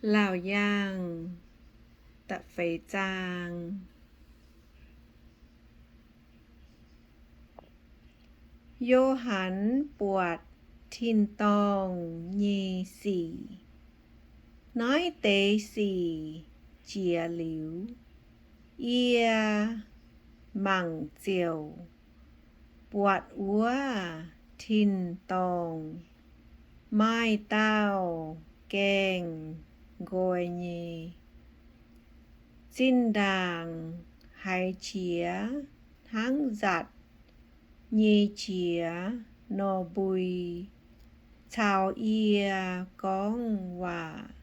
Laauc Yaangh da'feix zaang. Yo^han Buatc Tin-Dorngh Nyei Sic. Naaiv deix sic jiex liuz, yie mangc ziouc buatc wuov tin-dorngh maaih dauh gaengh nqoi nyei, zinh ndaangc haiz qiex hnangv nzatc nyei qiex nor mbui, caux yie gorngv waac.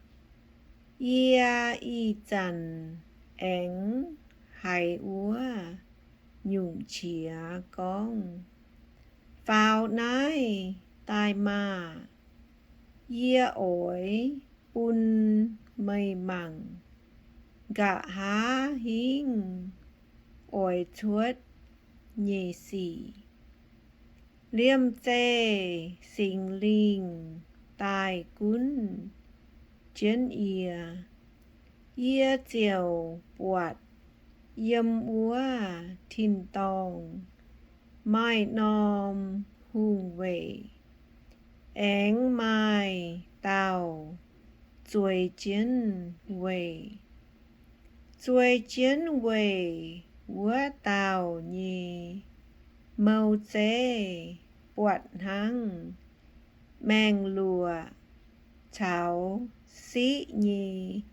Yie ih zanc aengx haiz wuov nyungc qiex gorngv, Faaux naaiv daaih maah! Yie oix bun meih mangc nqa'haav hingv oix cuotv nyei sic. Liemh zeih Singx Lingh daaih gunv jienv yie, yie ziouc buatc yiem wuov tin-dorngh maaih norm hungh weic, aengx maaih dauh zueiz jienv weic. Zueiz jienv weic wuov dauh nyei mou zeiv buatc hnangv maengc luoqc caux siqv nyei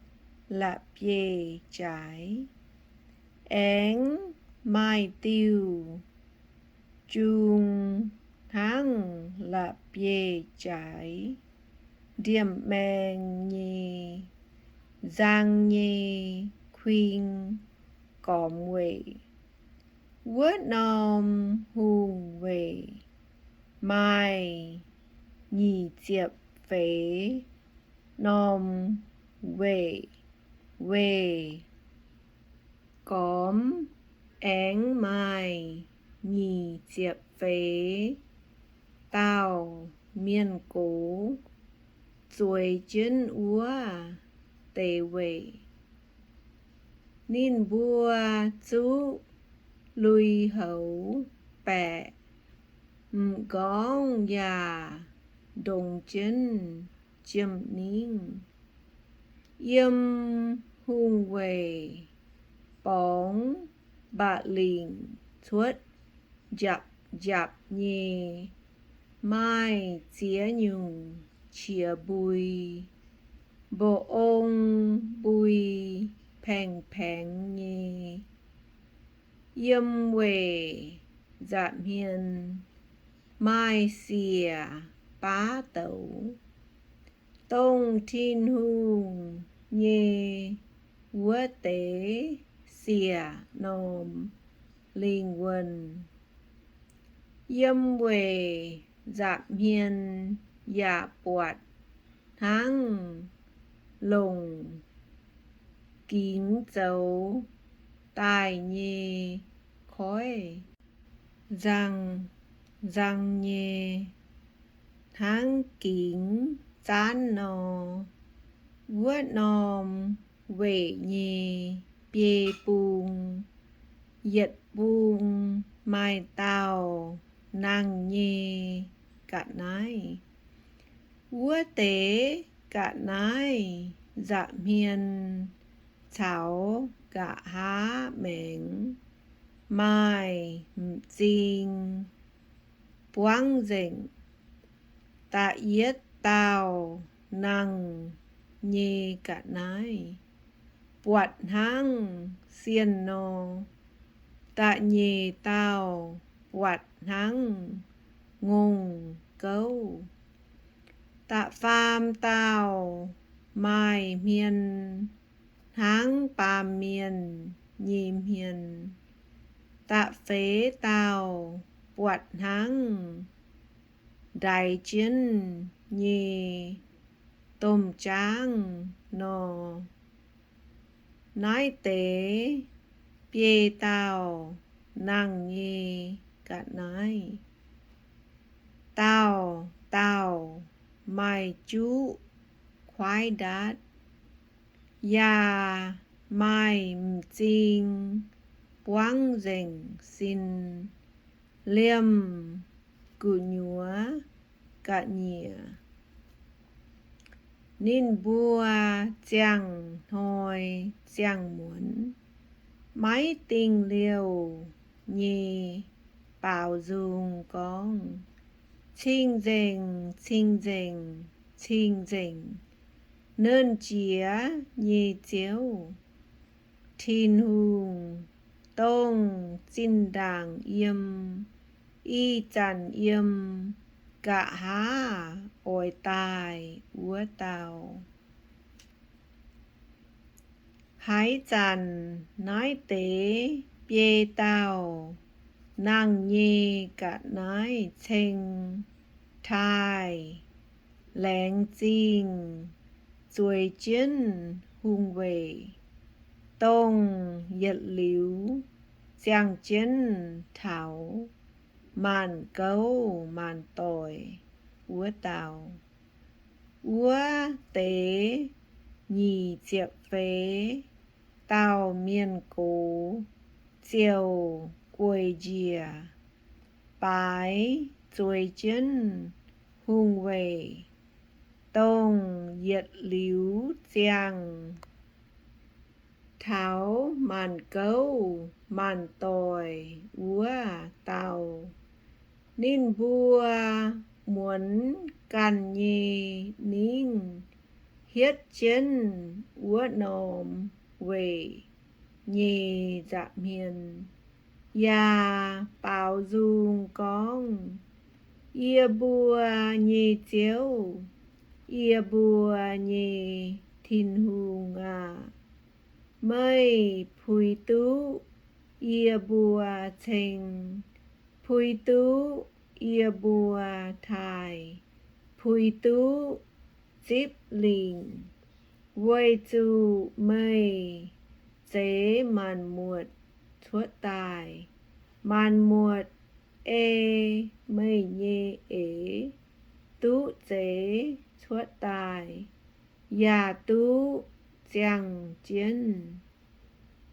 la'bieiv-jaaix, aengx maaih diuh jung hnangv la'bieiv-jaaix ndiemh maeng nyei nzang nyei kuing gormx weic. Wuov norm hungh weic maaih nyic ziepc feix norm weic weih gormx, aengx maaih nyic ziepc feix dauh mienh gox zueiz jienv wuov deix weic. Ninh mbuo zuqv lui-houx baeqc m'nqorngv yaac ndongx jienv jiem-ningv. Yiem hungh weic borngz mba'lingc cuotv njapc njapc nyei, maaih ziex nyungc qiex mbui, mba'ong mbui paengx paengx nyei. Yiem weic nza'hmien maaih siec baav douz, dongh Tin-Hungh nyei wuov deix siec norm lingh wuonh. Yiem weic nza'hmien yaac buatc hnangv longc gingx zoux daaih nyei koiv, nzang nzang nyei hnangv gingx zaanv nor. Wuov norm weic nyei biei bung yietc bung maaih dauh nangh nyei ga'naaiv. Wuov deix ga'naaiv nza'hmien caux nqa'haav maengx maaih m'zing buangv nzengc. Da'yietv dauh nangh nyei ga'naaiv buatc hnangv sienh nor. Da'nyeic dauh buatc hnangv ngongh gouv. Da'faam dauh maaih hmien hnangv baamh mienh nyei hmien. Da'feix dauh buatc hnangv ndaix jienv nyei domh jaangv nor. Naaiv deix biei dauh nangh nyei ga'naaiv, dauh dauh maaih juqv kuaaiv ndaatv. yaac maaih m'zing buangv nzengc sin, liemh gu'nyuoz ga'nyiec. Ninh mbuo ziangh hnoi ziangh muonz maiv dingh liouh nyei baaux nzung gorngv, Cing-Nzengc, Cing-Nzengc, Cing-Nzengc, Nernh Jiex nyei Ziouv, Tin-Hungh, dongh zinh ndaangc yiem, ih zanc yiem, nqa'haav oix daaih wuov dauh. Haaix zanc naaiv deix biei dauh nangh nyei ga'naaiv ceng taaih laengz zingh zueiz jienv hungh weic, dongh yietc liuz ziangh jienv taux maanc gouv maanc doic wuov dauh. Wuov deix nyic ziepc feix dauh mienh gox ziouc gueic njiec baaix zueiz jienv hungh weic, dongh yietc liuz ziangh taux maanc gouv maanc doic wuov dauh. Ninh mbuo muonz ganh nyei ningv hietv jienv wuov norm weic nyei nza'hmien, yaac baaux nzung gorngv, Yie mbuo nyei Ziouv, yie mbuo nyei Tin-Hungh aah! Meih puix duqv yie mbuo ceng, puix duqv yie mbuo taaih, puix duqv zipv lingc, weic zuqc meih zeix maanc muotc cuotv daaih. Maanc muotc ei meih nyei eix duqv zeix cuotv daaih, yaac duqv ziangh jienv.